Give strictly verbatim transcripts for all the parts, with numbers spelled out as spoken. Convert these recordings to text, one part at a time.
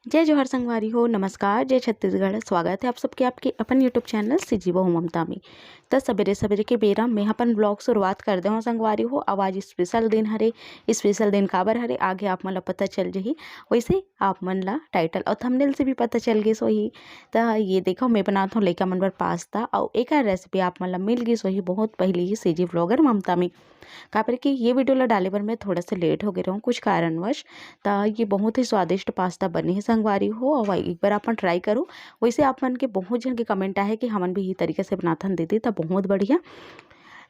जय जोहार संगवारी हो, नमस्कार, जय छत्तीसगढ़। स्वागत है आप सबके आपके अपन YouTube चैनल सीजी बहू ममता में। त सबेरे सबेरे के बेरा में अपन ब्लॉग शुरुआत कर दे हो संगवारी हो। अब आज स्पेशल दिन हरे। स्पेशल दिन काबर हरे, आगे आप मन ला पता चल जही। वैसे आप मन ला टाइटल और थंबनेल से भी पता चल गे होही। त ये देखो, मैं बनात हूँ लइका मन बर पास्ता, और एकर रेसिपी आप मन ला मिल गे होही बहुत पहले ही सीजी ब्लॉगर ममता में। काबर कि ये वीडियो ला डाले बर मैं थोड़ा सा लेट हो गए रहूँ कुछ कारणवश। त ये बहुत ही स्वादिष्ट पास्ता बने है संगवारी हो, और एक बार अपन ट्राई करो। वैसे आप मन के बहुत जन के कमेंट आहे कि हमन भी ये तरीका से बनाथन दीदी, त बहुत बढ़िया।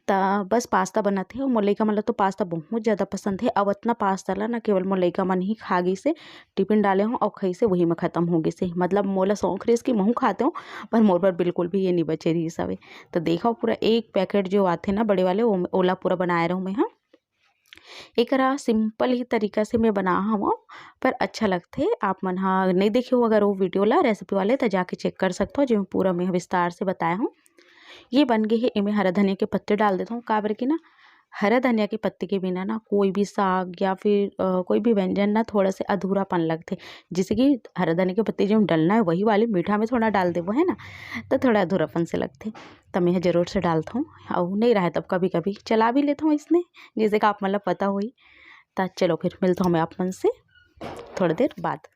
त बस पास्ता बनत हे, मोर लइका मन ला तो पास्ता बहुत ज़्यादा पसंद है। अब इतना पास्ता ला ना केवल मोर लइका मन ही खा गई से, टिफिन डाले हूँ और खई से वही में ख़त्म हो गई से। मतलब मोला शौक रहिस कि महूँ खाते हूँ, पर मोर बर बिल्कुल भी ये नहीं बचे रहिस हवे। त देखो पूरा एक पैकेट जो आथे ना बड़े वाले, वो ओला पूरा बनाए रहूँ मैं। हाँ, एकरा सिंपल ही तरीका से मैं बना हवं, पर अच्छा लगथे। आप मन हा नहीं देखे हो अगर वो वीडियो ला रेसिपी वाले, त जाके चेक कर सकते हो, जो पूरा मैं विस्तार से बताया हूँ। ये बन गए है, एमे हरा धनिया के पत्ते डाल देता हूँ, काबर कि ना हरा धनिया के पत्ते के बिना ना कोई भी साग या फिर अ, कोई भी व्यंजन ना थोड़ा से अधूरापन लगथे। जैसे कि हरा धनिया के पत्ते जो डलना है वही वाले मीठा में थोड़ा डाल देबो, है ना, तो थोड़ा अधूरापन से लगथे। त मैं जरूर से डालता हूँ, और नहीं रहे तब कभी कभी चला भी लेता हूँ इसने, जैसे कि आप मतलब पता हुई। त चलो फिर मिलता हूँ मैं आप मन से थोड़ा देर बाद।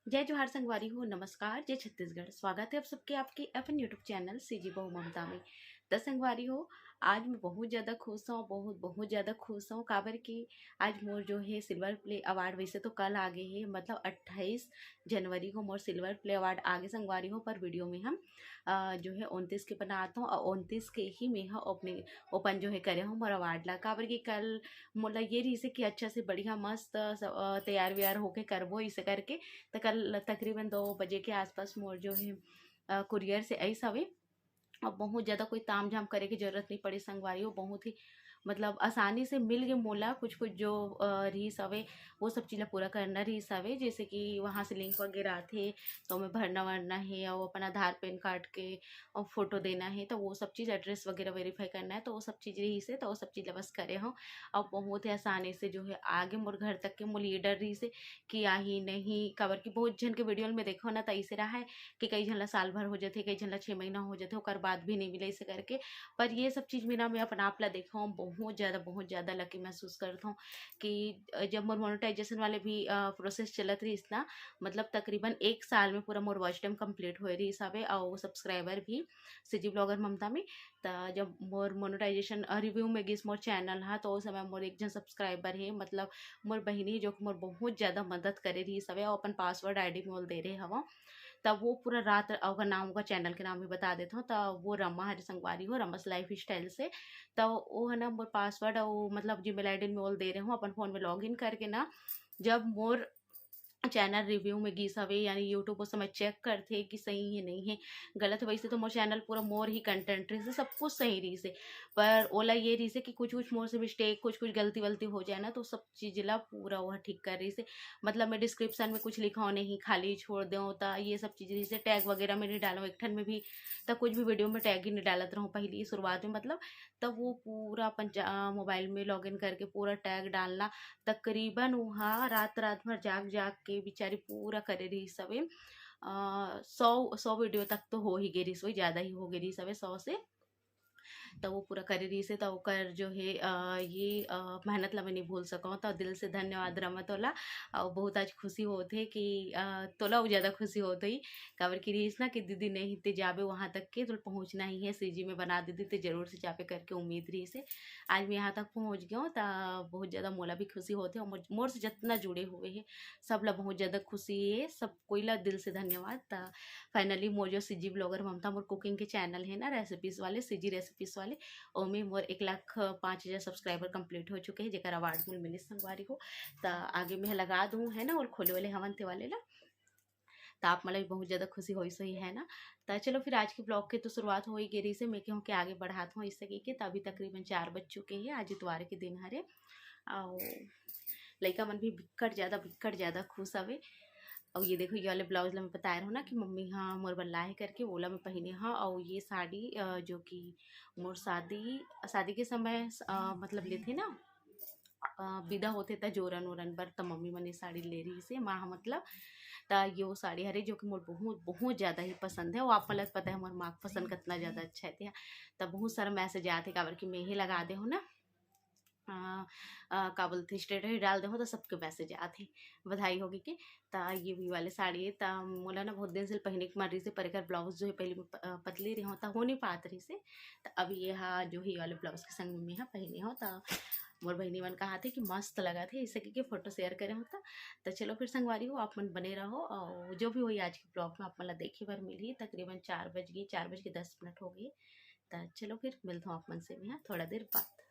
जय जोहार संगवारी हो, नमस्कार, जय छत्तीसगढ़। स्वागत है आप सबके आपके अपन YouTube चैनल सीजी बहू ममता में। त संगवारी हो, आज मैं बहुत ज़्यादा खुश हूँ, बहुत बहुत ज़्यादा खुश हूँ, काबर कि आज मोर जो है सिल्वर प्ले अवार्ड, वैसे तो कल आ गए है, मतलब अट्ठाईस जनवरी को मोर सिल्वर प्ले अवार्ड आ गए संगवारी हो, पर वीडियो में हम अ, जो है उनतीस के बनात हूँ, और उनतीस के ही मैं ह अपने ओपन जो है करे हूँ मोर अवार्ड ला, काबर कि कल मोला ये रहिस हे कि अच्छा से बढ़िया मस्त स- अ, तैयार व्यार होके करबो इसे करके। त कल तकरीबन दो बजे के आसपास मोर जो है कुरियर से आइस हवे। अब बहुत ज़्यादा कोई ताम झाम करे के जरूरत नहीं पड़े संगवारी हो, बहुत ही मतलब आसानी से मिल गए मोला कुछ कुछ जो अ, रहिस हवे, वो सब चीज़ ला पूरा करना रहिस हवे। जैसे कि वहाँ से लिंक वगैरह आथे, तो मैं भरना वरना है और अपन आधार पैन कार्ड के और फोटो देना है, तो वो सब चीज़ एड्रेस वगैरह वेरीफाई करना है, तो वो सब चीज़ रहिस हे, तो वो सब चीज़ ला बस करे हूँ। अब बहुत ही आसानी से जो है आगे मोर घर तक के मोला ये डर रहिस हे कि आही नहीं, काबर कि बहुत झन के वीडियो में देखो ना, त ऐसे रहा है कि कई झन ला साल भर हो जाथे, कई झन ला छः महीना हो जाथे, ओकर बाद भी नहीं मिले इसे करके। पर ये सब चीज़ में ना मैं अपन आप ला देखा हूँ, बहुत ज़्यादा बहुत ज़्यादा लकी महसूस करता हूँ कि अ, जब मोर मोनेटाइजेशन वाले भी प्रोसेस चलत रहिस ना, मतलब तकरीबन एक साल में पूरा मोर वॉच टाइम कंप्लीट होए रहिस हवे और सब्सक्राइबर भी सीजी ब्लॉगर ममता में। त जब मोर मोनेटाइजेशन रिव्यू में गिस मोर चैनल हा, तो उस समय मोर एक झन सब्सक्राइबर है, मतलब मोर बहिनी, जो कि मोर बहुत ज़्यादा मदद करे रहिस हवे और अपन पासवर्ड आईडी मोल दे रहे हवा। तब वो पूरा रात ओकर नाम, ओकर चैनल के नाम भी बता देता हूँ। तब वो रमा हरे संगवारी हो, रमस लाइफ स्टाइल से। तो वो है ना मोर पासवर्ड और मतलब जीमेल आईडी में मोल दे रहे हूँ अपन फ़ोन में लॉग इन करके ना, जब मोर चैनल रिव्यू में गिस हवे, यानी यूट्यूब उस समय चेक करथे कि सही है नहीं है, गलत है। वैसे तो मोर चैनल पूरा मोर ही कंटेंट रहिस हे, सब कुछ सही रहिस हे, पर ओला ये रहिस हे कि कुछ कुछ मोर से मिस्टेक, कुछ कुछ गलती वलती हो जाए ना, तो सब चीज़ ला पूरा वह ठीक कर रहिस हे। मतलब मैं डिस्क्रिप्शन में कुछ लिखा नहीं, खाली छोड़ दें, त ये सब चीज़ रहिस हे। टैग वगैरह में नहीं डालूँ एक ठन में भी, त कुछ भी वीडियो में टैग ही नहीं डालत रहूँ पहली शुरुआत में, मतलब तब वो पूरा अपन मोबाइल में लॉग इन करके पूरा टैग डालना, तकरीबन वहाँ रात रात भर जाग जाग के बेचारी पूरा करे रहिस हवे। अ, सौ सौ वीडियो तक तो हो ही गे रहिस, वही ज़्यादा ही हो गे रहिस हवे सौ से। त वो पूरा करे रहिस हे, त ओकर जो है अ, ये अ, मेहनत ला मैं नहीं भूल सकूँ। त दिल से धन्यवाद रमा तोला। और बहुत आज खुशी होत हे कि अ, तोला वो ज़्यादा खुशी होत होही, काबर कि रहिस ना कि दीदी नहीं ते जाबे वहाँ तक के, तो पहुँचना ही है, सीजी में बना दीदी ते जरूर से जाबे करके उम्मीद रहिस हे। आज मैं यहाँ तक पहुँच गया हूँ, त बहुत ज़्यादा मोला भी खुशी होत हे और मोर, मोर से जितना जुड़े हुए हैं, सब ला बहुत ज़्यादा खुशी है, सब कोई ला दिल से धन्यवाद। त फाइनली मोर जो सीजी ब्लॉगर ममता, मोर कुकिंग के चैनल है ना, रेसिपीज वाले, सीजी रेसिपीज वाले, ओमे मोर एक लाख पाँच हज़ार सब्सक्राइबर कंप्लीट हो चुके हैं, जेकर अवार्ड मोल मिलिस संगवारी हो। त आगे मैं लगा दूँ, है ना, और खोले वाले हवन ते वाले ला, त आप मन ला भी बहुत ज़्यादा खुशी होइस होही, है ना। त चलो फिर आज के ब्लॉग के तो शुरुआत हो ही गे रहिस हे, मैं कहूँ कि आगे बढ़ात हूँ इससे कह के। त अभी तकरीबन चार बज चुके हैं, आज इतवार के दिन हरे। और लइका मन भी बिक्कट ज़्यादा, बिक्कट ज़्यादा खुश हवे। और ये देखो, ये वाले ब्लाउज ला मैं बताए रहूँ ना कि मम्मी हाँ मोर बर लाए करके, ओला मैं पहिने हाँ। और ये साड़ी अ, जो कि मोर शादी, शादी के समय अ, मतलब लेथे ना, अ, बिदा होथे त जोरन ओरन बर त मम्मी मन ये साड़ी ले रहिस हे, माँ ह मतलब। त ये वो साड़ी हरे जो कि मोर बहुत, बहुत ज़्यादा ही पसंद हे। वो आप मन ल पता हे मोर माँ के पसंद कतना ज़्यादा अच्छा हे तेहा। त बहुत सारा message आथे काबर कि मैं ही लगा दे हूँ ना। अ, अ, का बोलथे status ही डाल दे हूँ त सबके message आथे बधाई होगे के। त ये भी वाले साड़ी हे त मोला ना बहुत दिन से पहने के मन रहिस हे, पर एकर blouse जो हे पहले मैं प-, अ, पतली रही हूँ त हो नहीं पात रहिस हे। त अब ये हा जो हे वाले blouse के संग में मैं हा पहने हूँ त मोर बहिनी मन कहा थे कि मस्त लगत हे, इसे के फोटो share करे हो त। त चलो फिर संगवारी हो, आप मन बने रहो और जो भी होही आज के vlog में आप मन ला देखे बर मिलही। तकरीबन चार बज गए, चार बज के दस मिनट हो गए। त चलो फिर मिलत हूँ आप मन से मैं हा थोड़ा देर बाद।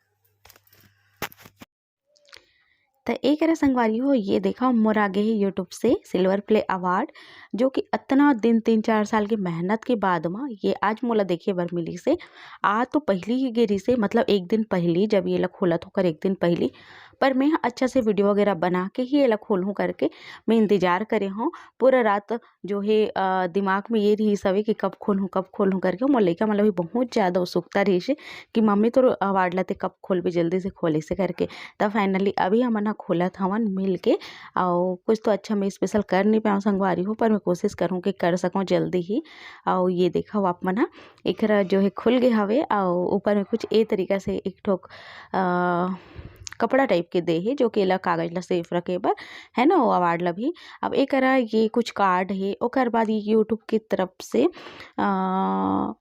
त ए करे संगवारी हो, ये देखा मोर आगे हे YouTube से silver play award, जो कि अतना दिन, तीन चार साल के मेहनत के बाद म ये आज मोला देखे बर मिलिस हे। आ तो पहिली ही गे रिहिस हे, मतलब एक दिन पहिली जब ये ला खोलत होकर एक दिन पहिली, पर मैं ह अच्छा से video वगैरह बना के ही एला खोलहूँ करके मैं इंतजार करे हूँ। पूरा रात जो हे, अ, दिमाग में ये रिहिस हवे कि कब खोलहूँ, कब खोलहूँ करके। मोर लइका मन ला भी बहुत ज़्यादा उत्सुकता रिहिस हे कि मम्मी तोर award ला ते कब खोलबे, जल्दी से खोल इसे करके। त finally अभी हमन ह खोलत हवन मिल के, अउ कुछ तो अच्छा मैं special कर नहीं पाऊँ संगवारी हो, पर मैं कोशिश करूँ कि कर सकूँ जल्दी ही। अउ ये देखो आप मन ह, एकरा जो हे खुल गे हवे, अउ ऊपर में कुछ ए तरीका से एक ठोक, अ, कपड़ा type के दे हे, जो कि एला कागज ला safe रखे बर, है ना, वो award ला भी। अब एकरा ये कुछ card हे, ओकर बाद ये YouTube की तरफ से, अ,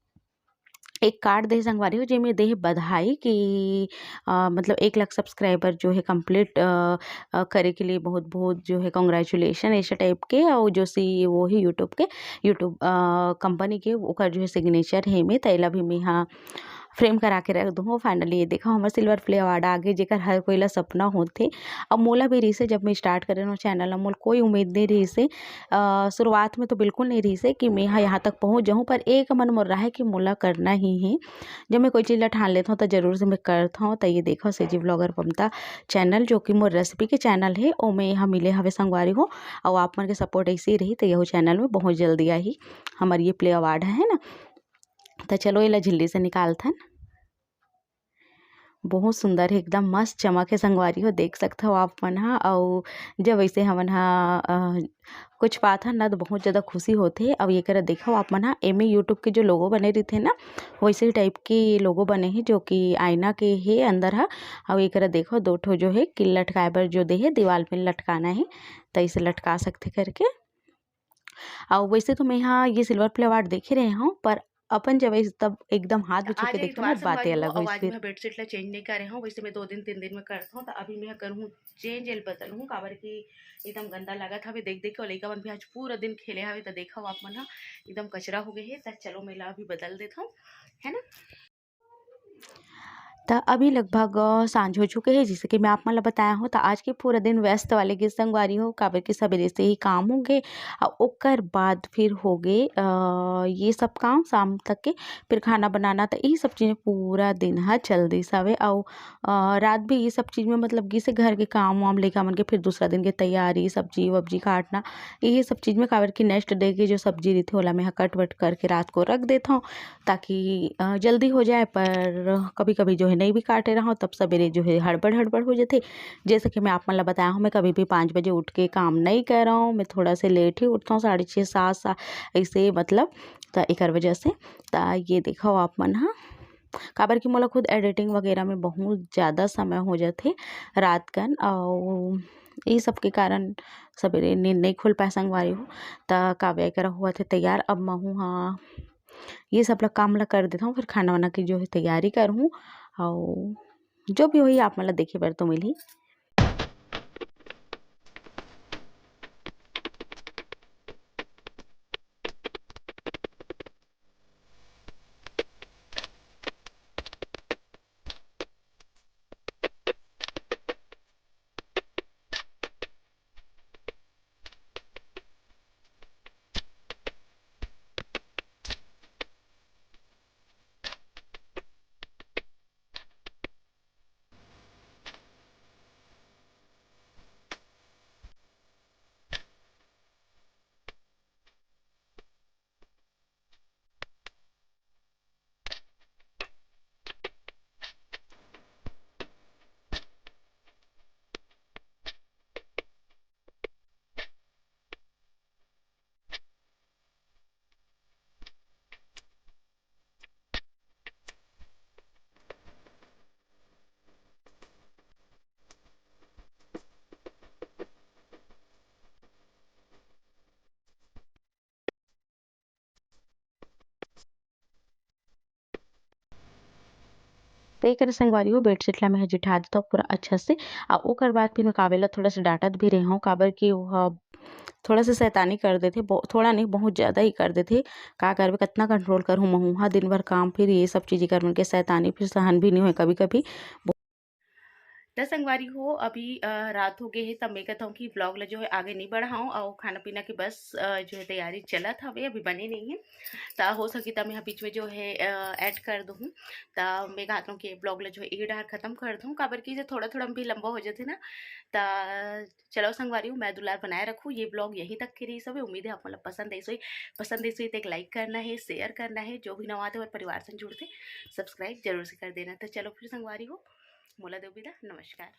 एक card दे हे संगवारी हो, जेमे दे हे बधाई कि, अ, मतलब एक लाख subscriber जो हे complete, अ, अ, करे के लिए बहुत-बहुत जो हे congratulation, ऐसे type के। और जो C E O हे YouTube के, YouTube, अ, company के, ओकर जो हे signature हे एमे, त एला भी मैं हा frame करा के रख दूँ। Finally ये देखो हमर silver play award आ गे, जेकर हर कोई ला सपना होथे। अब मोला भी रिहिस हे, जब मैं start करे रहूँ channel ला, मोला कोई उम्मीद नहीं रिहिस हे। अ, शुरुआत में तो बिल्कुल नहीं रिहिस हे कि मैं हा यहाँ तक पहुँच जाऊँ, पर एक मन मोर रहे कि मोला करना ही हे। जब मैं कोई चीज़ ला ठान लेथौं, त जरूर से मैं करथौं। त ये देखो, C G Vlogger Pamita channel, जो कि मोर recipe के channel हे, ओमे ह मिले हवे संगवारी हो। अउ आप मन के support ऐसे ही रही, त यहू channel में बहुत जल्दी आही हमर ये play award है ना। त चलो, एला झिल्ली से निकालथन। बहुत सुंदर हे, एकदम मस्त चमक हे संगवारी हो, देख सकथव आप मन ह। अउ जब ऐसे हमन ह, अ, कुछ पाथन ना, तो बहुत ज़्यादा खुशी होथे। अउ ये करा देखव आप मन ह, एमे YouTube के जो logo बने रहिथे ना, वैसे ही type के logo बने हे, जो कि आईना के हे अंदर ह। अउ ये करा देखव, दो ठो जो हे कि लटकाए बर जो दे हे, दीवाल में लटकाना हे, त इसे लटका सकथे करके। अउ वैसे तो मैं हा ये silver play award देखे रहे हूँ, पर अपन जब इस तब एकदम हाथ में छू के देखथन ना, बाते अलग होइस फिर। मैं bedsheet ला change नहीं करे हूँ, वैसे मैं दो दिन तीन दिन में करता हूँ। तो अभी मैं करूँ change, एल बदलूँ, काबर कि एकदम गंदा लगत हवे देख देख के। और लइका मन भी आज पूरा दिन खेले हवे, त देखव आप मन ह एकदम कचरा हो गए हे। त चलो, मैं ला अभी बदल देता हूँ, है ना। त अभी लगभग, अ, सांझ हो चुके हे, जैसे कि मैं आप मन ल बताया हूँ। त आज के पूरा दिन व्यस्त वाले गे संगवारी हो, काबर कि सबेरे से ही काम हो गे। अउ ओकर बाद फिर हो गे, अ, ये सब काम शाम तक के, फिर खाना बनाना, त यही सब चीज़ में पूरा दिन ह चल दिस हवे। अउ, अ, रात भी ये सब चीज़ में, मतलब, जैसे घर के काम वाम, लइका मन के, फिर दूसरा दिन के तैयारी, सब्जी वब्जी काटना, यही सब चीज़ में, काबर कि next day के जो सब्जी रहिथे, ओला मैं ह cut वट करके रात को रख देथौं। ताकि, अ, जल्दी हो जाए, पर कभी-कभी जो है नहीं भी काटे रहूँ, तब सवेरे जो है हड़बड़-हड़बड़ हो जाथे। जैसे कि मैं आप मन ल बताया हूँ, मैं कभी भी पाँच बजे उठ के काम नहीं करौं, मैं थोड़ा से late ही उठथौं, साढ़े छः, सात, सा-, ऐसे मतलब, त एकर वजह से। त ये देखव आप मन ह, काबर कि मोला खुद editing वगैरह में बहुत ज़्यादा समय हो जाथे रात कन, अउ ये सब के कारण सवेरे नींद नहीं खुल पाए संगवारी हो। त काव्या करा हुआ थे तैयार, अब महू ह ये सब ला काम ला कर देथौं, फिर खाना वाना की जो है तैयारी करहूँ, अउ जो भी होही आप मन ला देखे बर तो मिलही। तो ये करे संगवारी हो, बेडशीट ला मैं ह जिठा देथव पूरा अच्छा से। आ ओकर बाद फिर मैं काव्या ला थोड़ा सा डांटत भी रहे हूँ, काबर कि वो ह थोड़ा सा शैतानी कर देथे, बहु-, थोड़ा नहीं, बहुत ज़्यादा ही कर देथे। का करबे, कतना कंट्रोल करहूँ महूँ हा, दिन भर काम, फिर ये सब चीज़ें कर मन के शैतानी फिर सहन भी नहीं होए कभी कभी। त संगवारी हो, अभी अ, रात हो गए हे, त मैं कहता हूँ कि ब्लॉग ला जो है आगे नहीं बढ़ाऊँ, और खाना पीना के बस अ, जो है तैयारी चलत हवे, अभी बने नहीं है। त हो सकी त मैं बीच में जो है ऐड कर दूँ। त मैं कहता हूँ कि ब्लॉग ला जो है एक डार खत्म कर दूँ, काबर कि जो थोड़ा थोड़ा भी लंबा हो जाते ना। त चलो संगवारी हो, मैं दुलार बनाए रखूँ, ये ब्लॉग यहीं तक के रही सब। उम्मीद है आप मतलब पसंद आई सोई, पसंद आई सोई तो एक लाइक करना है, शेयर करना है, जो भी नवा आते और परिवार से जुड़ते सब्सक्राइब जरूर से कर देना। तो चलो फिर संगवारी हो, मोला दो विदा, नमस्कार।